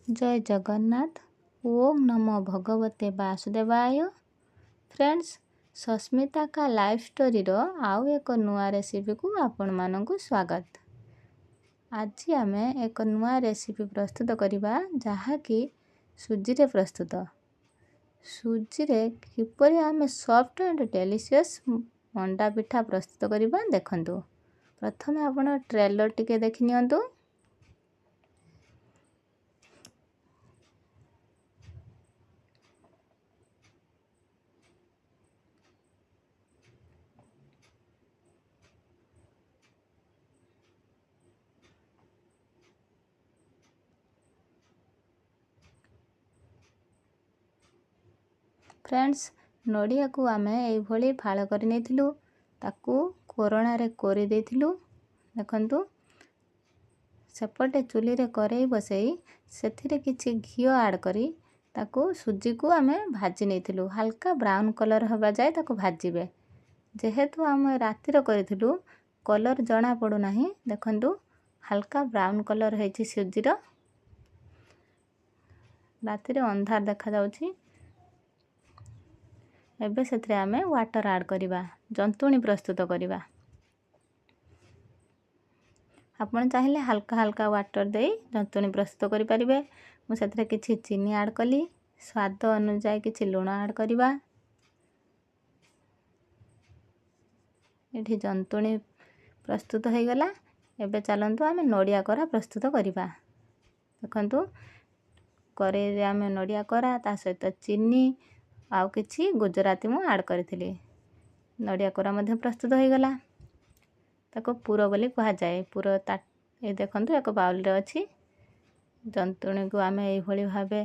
ଜୟ ଜଗନ୍ନାଥ। ଓମ୍ ନମୋ ଭଗବତେ ବାସୁଦେବାୟ। ଫ୍ରେଣ୍ଡସ୍, ସସ୍ମିତା କା ଲାଇଫ୍ ଷ୍ଟୋରିର ଆଉ ଏକ ନୂଆ ରେସିପିକୁ ଆପଣମାନଙ୍କୁ ସ୍ୱାଗତ। ଆଜି ଆମେ ଏକ ନୂଆ ରେସିପି ପ୍ରସ୍ତୁତ କରିବା, ଯାହାକି ସୁଜିରେ ପ୍ରସ୍ତୁତ। ସୁଜିରେ କିପରି ଆମେ soft and delicious manda pitha ପ୍ରସ୍ତୁତ କରିବା ଦେଖନ୍ତୁ। ପ୍ରଥମେ ଆପଣ ଟ୍ରେଲର ଟିକେ ଦେଖି ନିଅନ୍ତୁ। ଫ୍ରେଣ୍ଡସ୍, ନଡ଼ିଆକୁ ଆମେ ଏଇଭଳି ଫାଳ କରି ନେଇଥିଲୁ, ତାକୁ କୋରଣାରେ କୋରି ଦେଇଥିଲୁ। ଦେଖନ୍ତୁ, ସେପଟେ ଚୁଲିରେ କରେଇ ବସେଇ ସେଥିରେ କିଛି ଘିଅ ଆଡ଼୍ କରି ତାକୁ ସୁଜିକୁ ଆମେ ଭାଜି ନେଇଥିଲୁ। ହାଲକା ବ୍ରାଉନ୍ କଲର୍ ହେବା ଯାଏ ତାକୁ ଭାଜିବେ। ଯେହେତୁ ଆମେ ରାତିରେ କରିଥିଲୁ, କଲର୍ ଜଣାପଡ଼ୁନାହିଁ। ଦେଖନ୍ତୁ, ହାଲକା ବ୍ରାଉନ୍ କଲର୍ ହେଇଛି ସୁଜିର। ରାତିରେ ଅନ୍ଧାର ଦେଖାଯାଉଛି। ଏବେ ସେଥିରେ ଆମେ ୱାଟର୍ ଆଡ଼୍ କରିବା, ଜନ୍ତୁଣି ପ୍ରସ୍ତୁତ କରିବା। ଆପଣ ଚାହିଁଲେ ହାଲକା ହାଲକା ୱାଟର୍ ଦେଇ ଜନ୍ତୁଣି ପ୍ରସ୍ତୁତ କରିପାରିବେ। ମୁଁ ସେଥିରେ କିଛି ଚିନି ଆଡ଼୍ କଲି, ସ୍ୱାଦ ଅନୁଯାୟୀ କିଛି ଲୁଣ ଆଡ଼୍ କରିବା। ଏଠି ଜନ୍ତୁଣି ପ୍ରସ୍ତୁତ ହୋଇଗଲା। ଏବେ ଚାଲନ୍ତୁ ଆମେ ନଡ଼ିଆ କୋରା ପ୍ରସ୍ତୁତ କରିବା। ଦେଖନ୍ତୁ, କରେଇରେ ଆମେ ନଡ଼ିଆ କୋରା, ତା ସହିତ ଚିନି ଆଉ କିଛି ଗୁଜୁରାତି ମୁଁ ଆଡ଼୍ କରିଥିଲି। ନଡ଼ିଆ କୋରା ମଧ୍ୟ ପ୍ରସ୍ତୁତ ହୋଇଗଲା। ତାକୁ ପୁର ବୋଲି କୁହାଯାଏ। ପୁର ତା ଏ ଦେଖନ୍ତୁ, ଏକ ବାଉଲରେ ଅଛି। ଜନ୍ତୁଣିକୁ ଆମେ ଏଇଭଳି ଭାବେ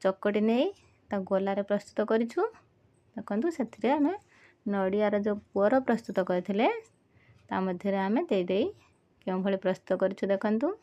ଚକଟି ନେଇ ତାକୁ ଗୋଲାରେ ପ୍ରସ୍ତୁତ କରିଛୁ। ଦେଖନ୍ତୁ, ସେଥିରେ ଆମେ ନଡ଼ିଆର ଯେଉଁ ପୁର ପ୍ରସ୍ତୁତ କରିଥିଲେ ତା ମଧ୍ୟରେ ଆମେ ଦେଇ ଦେଇ କେଉଁଭଳି ପ୍ରସ୍ତୁତ କରିଛୁ ଦେଖନ୍ତୁ।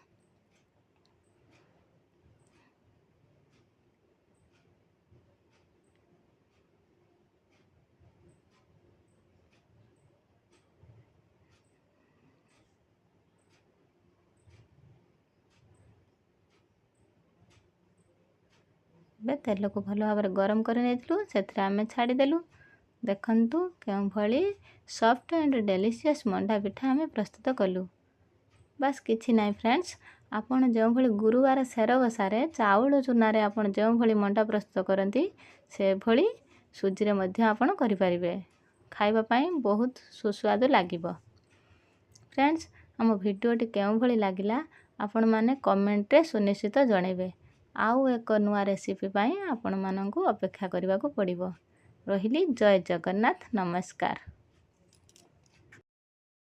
ଏବେ ତେଲକୁ ଭଲ ଭାବରେ ଗରମ କରି ନେଇଥିଲୁ, ସେଥିରେ ଆମେ ଛାଡ଼ିଦେଲୁ। ଦେଖନ୍ତୁ କେଉଁଭଳି soft and delicious manda pitha ଆମେ ପ୍ରସ୍ତୁତ କଲୁ। ବାସ୍, କିଛି ନାହିଁ ଫ୍ରେଣ୍ଡସ୍, ଆପଣ ଯେଉଁଭଳି ଗୁରୁବାର ସେରବସାରେ ଚାଉଳ ଚୁନାରେ ଆପଣ ଯେଉଁଭଳି ମଣ୍ଡା ପ୍ରସ୍ତୁତ କରନ୍ତି, ସେଭଳି ସୁଜିରେ ମଧ୍ୟ ଆପଣ କରିପାରିବେ। ଖାଇବା ପାଇଁ ବହୁତ ସୁସ୍ୱାଦୁ ଲାଗିବ। ଫ୍ରେଣ୍ଡସ୍, ଆମ ଭିଡ଼ିଓଟି କେଉଁଭଳି ଲାଗିଲା ଆପଣମାନେ କମେଣ୍ଟରେ ସୁନିଶ୍ଚିତ ଜଣାଇବେ। ଆଉ ଏକ ନୂଆ ରେସିପି ପାଇଁ ଆପଣମାନଙ୍କୁ ଅପେକ୍ଷା କରିବାକୁ ପଡ଼ିବ। ରହିଲି, ଜୟ ଜଗନ୍ନାଥ, ନମସ୍କାର।